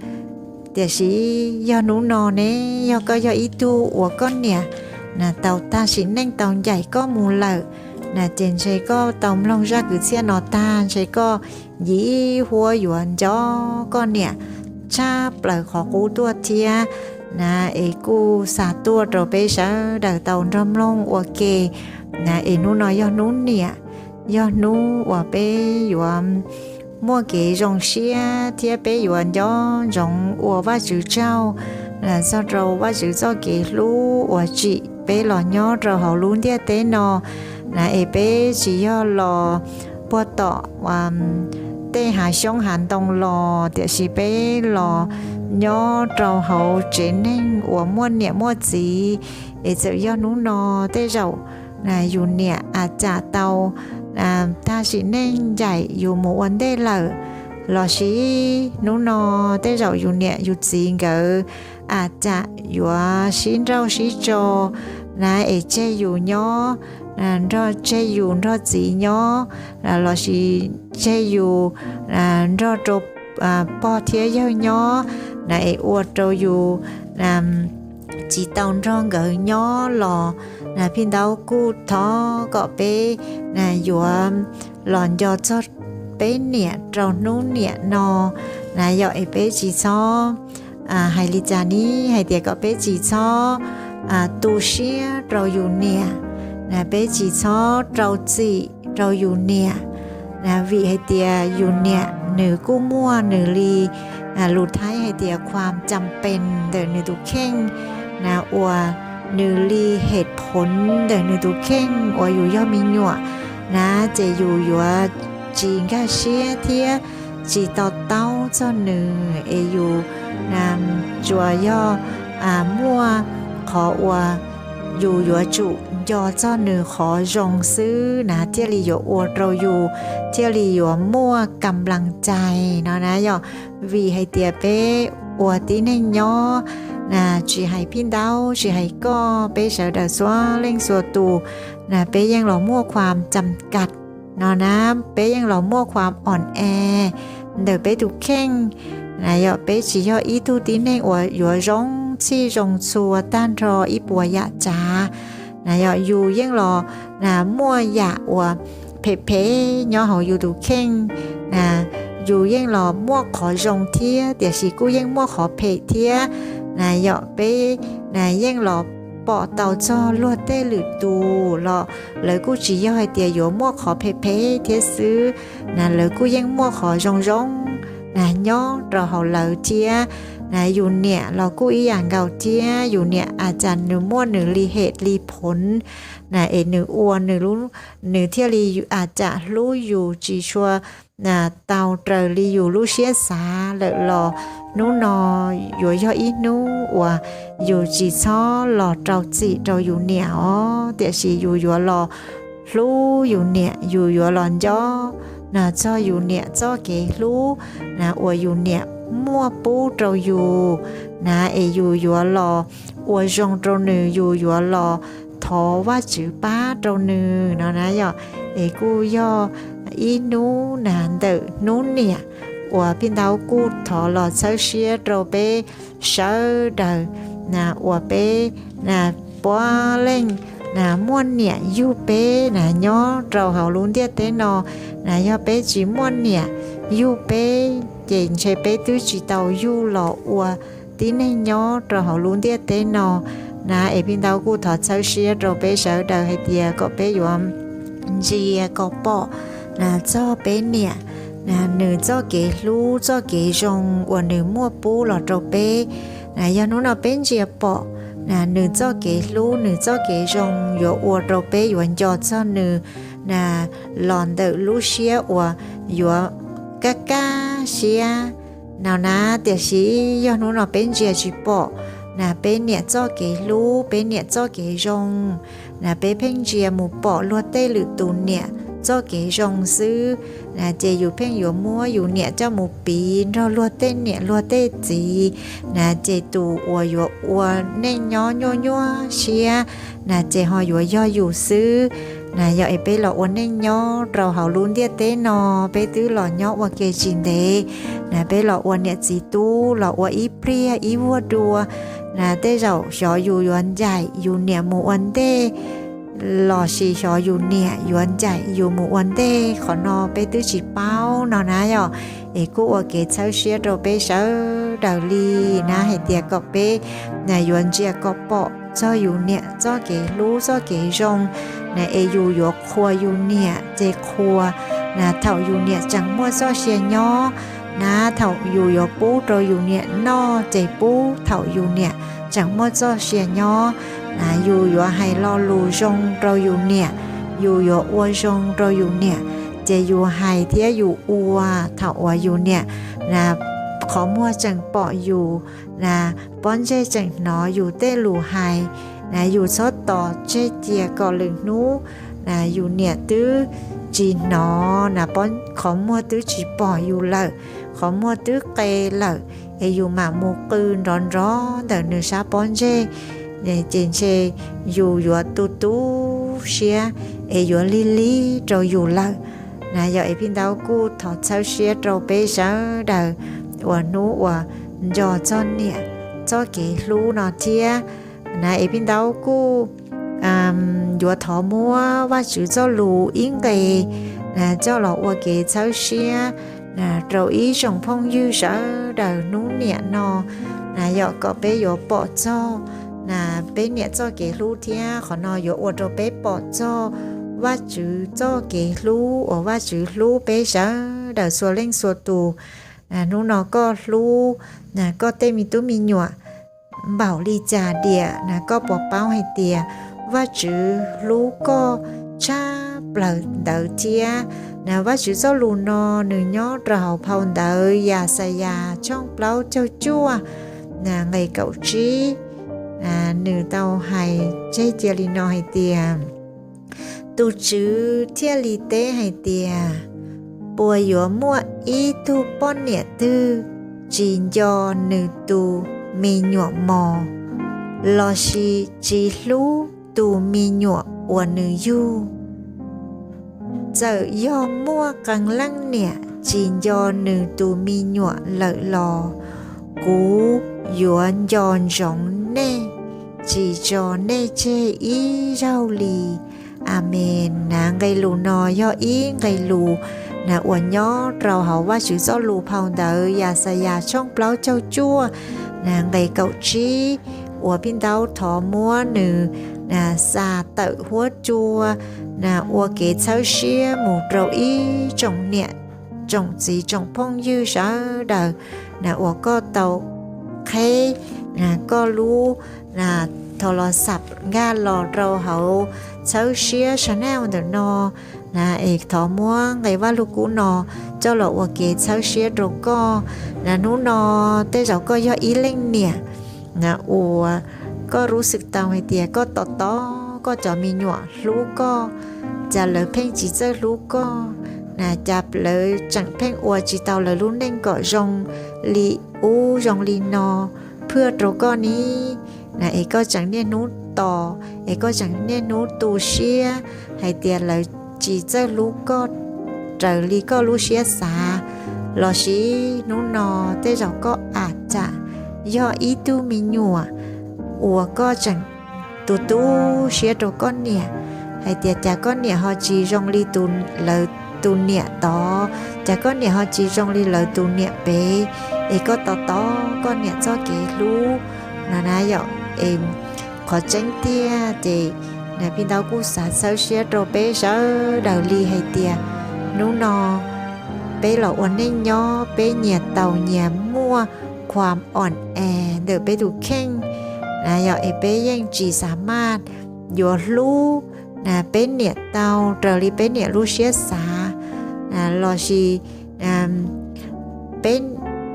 Tiam sis yog hnub no ne, yog koj yog ib tug uas koj niam na tau tag sim neej tau ncaim koj mus lawm na, ces ntshe koj tau mloog zaj kwv txhiaj no tag ntshe koj yim huab yuav nco koj niam tshaj plaws qhov qub tuaj thiab na. Es kuj xa tuaj rau peb sawv daws tau nrog mloog ua ke na. Es hnub no yog hnub niam, yog hnub uas peb yuav muaj kev zoo siab thiab peb yuav nco ntsoov ua Vajtswv tsaug txog rau Vajtswv txoj kev hlub uas tsim peb los nyob rau hauv lub ntiaj teb no na. Es peb tsis yog los puag tom tej hav xyoob hav ntoo los, tiam sis peb los nyob rau hauv tsev neeg uas muaj niam muaj txiv. Es txawm yog hnub no tej zaum yus niam a cas tau tag sim neej ncaim yus mus ua ntej lawm, lossis hnub no tej zaum yus niam yus txiv nkawd a cas yuav sib nrauj sib tso na, es tseg yus nyob, nrog tseg yus nrog txiv nyob, lossis tseg yus nrog rau pog thiab yawg nyob na, es ua rau yus tsis tau nrog nkawd nyob los na. Phij Ntaub kuj thov kom peb yuav los nco txog peb niam rau hnub niam no na, yog es peb tsis txhob hais li cas ne, hais tias kom peb tsis txhob tu siab rau yus niam na, peb tsis txhob rau txim rau yus niam na, vim hais tias yus niam nws kuj muaj nws li lus Thaib hais tias ความจำเป็น ntawm nws tus kheej na, uas nws li เหตุผล ntawm nws tus kheej uas yus yog me nyuam na, ces yus yuav tsis nkag siab thiab tsis to taub txog nws, es yus tsuas yog muaj qhov uas yus yuav tsum nco txog nws qhov zoo xwb na, thiaj li yuav ua rau yus thiaj li yuav muaj กำลังใจ no na yog. Vim hais tias peb ua tib neeg nyob na, tsis hais Phij Ntaub tsis hais koj, peb sawv daws txhua leej txhua tus na, peb yeej los muaj ความจำกัด no na, peb yeej los muaj ความอ่อนแอ ntawm peb tus kheej na, yog peb tsis yog ib tug tib neeg uas yuav zoo txhij zoo txhua tag nrho ib puas yam tsav na, yog yus yeej los muaj yam uas phem phem nyob hauv yus tus kheej na, yus yeej los muaj qhov zoo thiab, tiam sis kuj yeej muaj qhov phem thiab na, yog peb na yeej los pom tau txog luag tej lwm tus los lawv kuj tsis yog hais tias yuav muaj qhov phem phem thiab xwb na, lawv kuj yeej muaj qhov zoo zoo na nyob rau hauv lawv thiab na. Yus niam los kuj ib yam nkaus thiab, yus niam a cas nws muaj nws li เหตุ li ผล na, es nws ua nws lub, nws thiaj li a cas hlub yus tsis tshua tau raws li yus lub siab xav lawm los hnub no yuav yog ib hnub uas yus tsis txhob los rau txim rau yus niam os, tiam sis yus yuav los hlub yus niam, yus yuav los nco na txog yus niam txoj kev hlub na uas yus niam muaj pub rau yus na, es yus yuav los ua zoo rau nws, yus yuav los thov Vajtswv pab rau nws no na yom. Es kuj yog ib hnub na ntawm hnub niam uas Phij Ntaub kuj thov los txhawb siab rau peb sawv daws na, uas peb na puav leej na muaj niam yug peb na nyob rau hauv lub ntiaj teb no na. Yog peb tsis muaj niam yug peb ces ntshe peb twb tsis tau yug los ua tib neeg nyob rau hauv lub ntiaj teb no na. Es Phij Ntau kuj thov txhawb siab rau peb sawv daws hais tias kom peb yuav ntsia kom pom na txog peb niam na nws txoj kev hlub txoj kev zoo uas nws muaj pub los rau peb. Na yog hnub no peb ntsia pom na nws txoj kev hlub nws txoj kev zoo yuav ua rau peb yuav nco txog nws na los ntawm lub siab uas yuav kaj kaj siab no na. Tiam sis yog hnub no peb ntsia tsis pom na peb niam txoj kev hlub peb niam txoj kev zoo na peb pheej ntsia mus pom luag tej lwm tus niam txoj kev zoo xwb na ces yus pheej yuav muab yus niam coj mus piv nrog luag tej niam luag tej txiv na ces tus uas yuav ua neej nyob nyuaj nyuaj siab na ces ho yuav yog yus xwb. Na yog es peb los ua neej nyob rau hauv lub ntiaj teb no peb twb los nyob ua ke tsis ntev na peb los ua niam txiv tub los ua ib pliag ib vuag dua na tej zaum xyov yus yuav ncaim yus niam mus ua ntej lossis xyov yus niam yuav ncaim yus mus ua ntej qhov no peb twb tsis paub no na yom. Es kuj ua kev txhawb siab rau peb sawv daws li na hais tias kom peb na yuav ntsia kom pom txog yus niam txoj kev hlub txoj kev zoo na es yus yuav qhuas yus niam ces qhuas na thaum yus niam tseem muaj txoj sia nyob na thaum yus yuav pub rau yus niam noj ces pub thaum yus niam tseem muaj txoj sia nyob na yus yuav hais lo lus zoo rau yus niam yus yuav ua zoo rau yus niam ces yus hais thiab yus ua thaum uas yus niam na qhov muag tseem pom yus na pob ntseg tseem hnov yus tej lus hais na yus txhob tos tseg cia kom lwm hnub na yus niam twb tsis hnov na qhov muag twb tsis pom yus lawm qhov muag twb qe lawm es yus mam mus qw nrov nrov ntawm nws sab pob ntseg ces ntshe yus yuav tu tu siab es yuav lig lig rau yus lawm na. Yog es Phij Ntau kuj thov txhawb siab rau peb sawv daws uas hnub uas nco txog niam txoj kev hlub no thiab na es Phij Ntau kuj yuav thov muab Vajtswv txoj lus ib nqe coj los ua kev txhawb siab rau ib tsoom phooj ywg sawv daws hnub niam no na yog kom peb yuav pom txog na peb niam txoj kev hlub thiab qhov no yuav ua rau peb pom txog Vajtswv txoj kev hlub uas Vajtswv hlub peb sawv daws txhua leej txhua tus. Hnub no koj hlub koj tej me tub me nyuam npaum li cas tiag na koj puas paub hais tias Vajtswv hlub koj tshaj plaws ntawd thiab? Na Vajtswv txoj lus no nws nyob rau hauv phau ntawv Yaxayas tshooj plaub caug cuaj na nqe kaum tsib. Nws tau hais tseg cia li no hais tias, tus Tswv thiaj li teb hais tias, puas yuav muaj ib tug poj niam twg tsis nco nws tus me nyuam mos, lossis tsis hlub tus me nyuam uas nws yug? Txawm yog muaj qee leej niam tsis nco nws tus me nyuam lawm los, kuv yuav nco ntsoov nej, tsis tso nej tseg ib zaug li. Amees. Na nqe lus no yog ib nqe lus na uas nyob rau hauv Vajtswv txoj lus phau ntawv Yaxayas tshooj plaub caug cuaj na nqe kaum tsib uas Phij Ntau thov muab nws xa tawm huab cua na ua kev txhawb siab mus rau ib tsoom niam tsoom txiv tsoom phooj ywg sawv daws na uas koj tau qheb na koj lub na thov los xam nkag los rau hauv txhawb siab channel ntawm no na es thov muab nqe Vaj Lug Kub no coj los ua kev txhawb siab rau koj. Na hnub no tej zaum koj yog ib leej niam na uas koj rub xwm tau hais tias koj tos tos koj cov me nyuam hlub koj, cas lawv pheej tsis txawj hlub koj na cas lawv tseem pheej ua tsis tau lawv lub neej kom zoo li ub zoo li no phwj rau koj ni. Na es koj tseem niaj hnub tos es koj tseem niaj hnub tu siab hais tias lawv tsis txawj hlub koj raws li koj lub siab xav. Lossis hnub no tej zaum koj a cas yog ib tug me nyuam uas koj tseem tu tu siab rau koj niam hais tias cas koj niam ho tsis zoo li lawv tus niam tod, cas koj niam ho tsis zoo li lawv tus niam pem. es koj tos tos koj niam txoj kev hlub no na yom. Es qhov tseeb tiag ces pheej ntau kuj xav txhawb siab rau peb sawv daws li hais tias hnub no peb los ua neej nyob peb nyias tau nyias muaj khuam oom es ntawm peb tus kheej na yom, es peb yeej tsis xav maj yuav hlub na peb niam tau raws li peb niam lub siab xav, lossis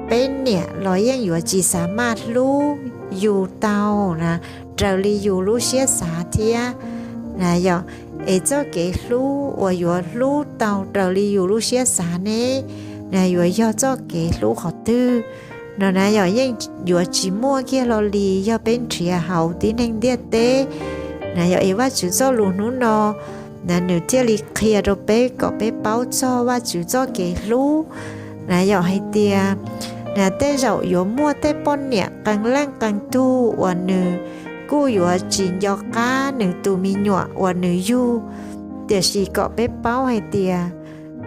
peb niam los yeej yuav tsis xav maj hlub yus tau na raws li yus lub siab xav thiab na yom. Es txoj kev hlub uas yuav hlub tau raws li yus lub siab xav ne, na yuav yog txoj kev hlub qhov twg no na yom, yeej yuav tsis muaj kiag hlo li yog peb nrhiav hauv tib neeg ntiaj teb na yom. Es Vajtswv txoj lus hnub no na nws thiaj li qhia rau peb kom peb paub txog Vajtswv txoj kev hlub na yom, hais tias na tej zaum yuav muaj tej poj niam qee leej qee tug uas nws kuj yuav tsis nco qab nws tus me nyuam uas nws yug, tiam sis kom peb paub hais tias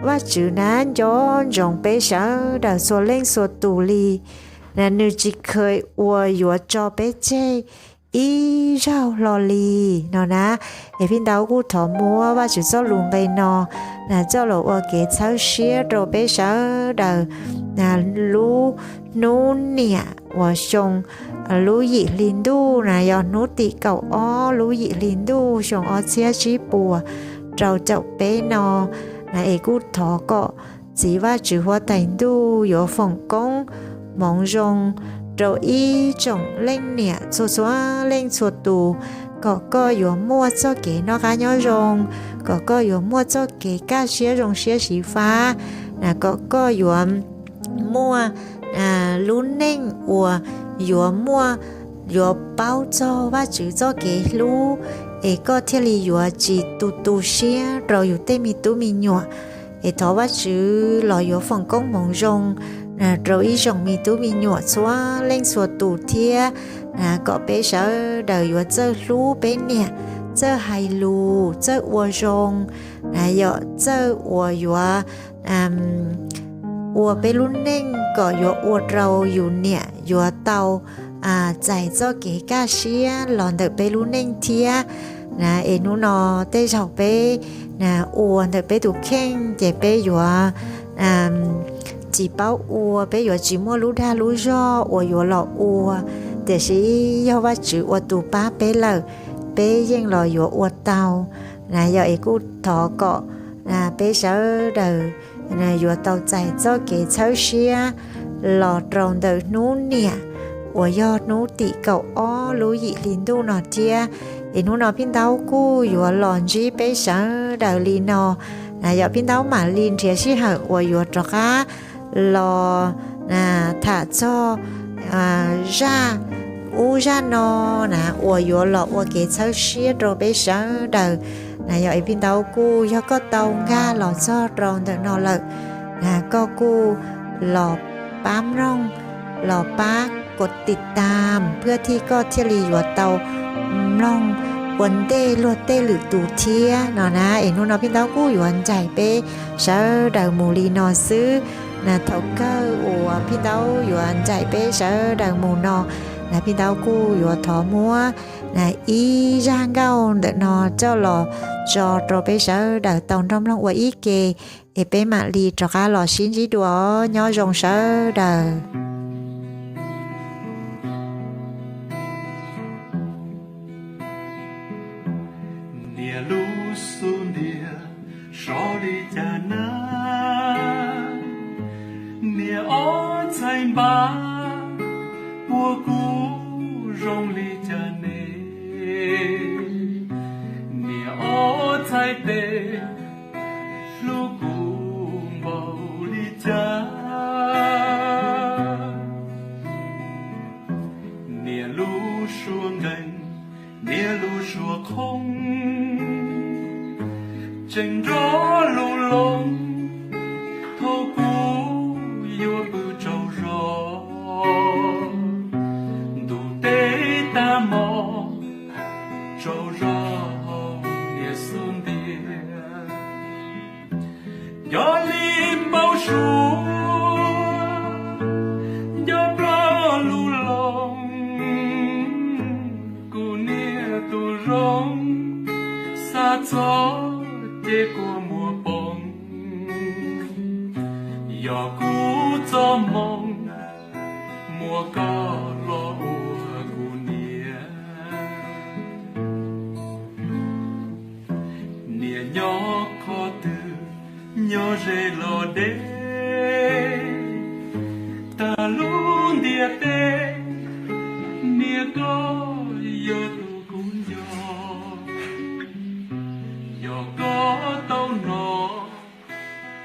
Vajtswv na nco ntsoov peb sawv daws txhua leej txhua tus li, na nws tsis kheev ua yuav tso peb tseg ib zaug hlo li no na. Es pheej ntau kuj thov muab Vajtswv txoj lus nqe no na coj los ua kev txhawb siab rau peb sawv daws, na lub hnub niam uas xyoo lub yim hli ntuj na yog hnub tim kaum ob lub yim hli ntuj xyoo ob txhiab tsib puas rau caum peb no, na es kuj thov kom txiv Vajtswv huab tais ntuj yuav foom koob hmoov zoo rau ib tsoom leej niam txhua txhua leej txhua tus, kom koj yuav muaj txoj kev noj qab nyob zoo, kom koj yuav muaj txoj kev kaj siab zoo siab xyiv fab, na kom koj yuav muaj lub neej uas yuav muaj, yuav paub txog Vajtswv txoj kev hlub, es koj thiaj li yuav tsis tu tu siab rau yus tej me tub me nyuam. Es thov Vajtswv los yuav foom koob hmoov zoo rau ib tsoom me tub me nyuam txhua leej txhua tus thiab, kom peb sawv daws yuav txawj hlub peb niam, txawj hais lus, txawj ua zoo, yog txawj uas yuav ua peb lub neej kom yuav ua rau yus niam yuav tau txais txoj kev kaj siab los ntawm peb lub neej thiab. Na es hnub no tej zaum peb ua ntawm peb tus kheej ces peb yuav tsis paub ua, peb yuav tsis muaj lub dag lub zog uas yuav los ua, tiam sis yog Vajtswv ua tus pab peb lawm, peb yeej los yuav ua tau. Na yog es kuj thov kom peb sawv daws yuav tau txais txoj kev txhawb siab los rau ntawm hnub niam uas yog hnub tim kaum ob lub yim hli ntuj no thiab. Es hnub no pheej ntau kuj yuav los ntsib peb sawv daws li no, na yog pheej ntau mam li nrhiav sij hawm uas yuav rov qab los tham txog zaj ub zaj no na uas yuav los ua kev txhawb siab rau peb sawv daws. Na yog es pheej ntau kuj yog koj tau nkag los txog rau ntawm no lawm, na koj kuj los pab mloog, los pab kos tiv tam pliag thiab koj thiaj li yuav tau mloog ua ntej luag tej lwm tus thiab no na. Es hnub no pheej ntau kuj yuav ncaim peb sawv daws mus li no xwb. Na thaum kawg uas pheej ntau yuav ncaim peb sawv daws mus no, na pheej ntau kuj yuav thov muab ib zaj nkauj ntawm no coj los tso rau peb sawv daws tau nrog mloog ua ib ke, es peb mam li rov qab los sib ntsib dua, nyob zoo sawv daws. Niam lub xub ntiag sov li cas na, niam ob txhais npab puag kuv zoo li cas ne, niam ob txhais tes hlub kuv npaum li cas. Niam lub suab nkeeg, niam lub suab qhoob, tseem nrov lug loo thaum kuv yuav pw tsaug zog. Ntuj teb tag hmo tsaug zog, niam xub ntiag nco li npau suav. Tus zoo xav txog ces kua muag poob, yog kuv txoj moo muab koj los ua kuv niam. Niam nyob qhov twg, nyob ze los deb, tag lub ntiaj teb, niam koj yog tus kuv nco. Yog koj tau hnov,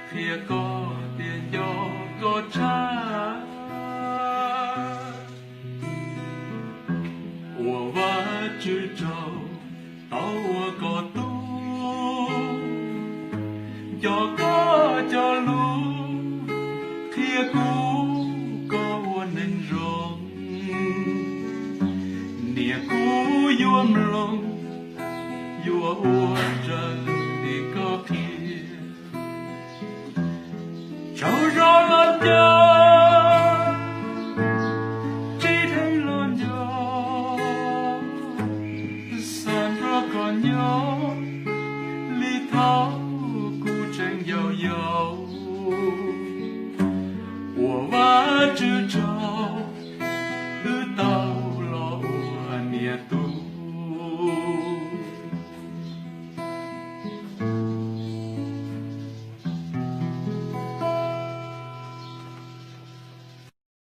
qhia koj tias nco koj tshaj. Ua Vajtswv tsaug, tau ua koj tub, nco koj cov lus, qhia kuv koj ua neeg zoo. Niam kuv yuav mloog, yuav ua raws li koj qhia. Tsaug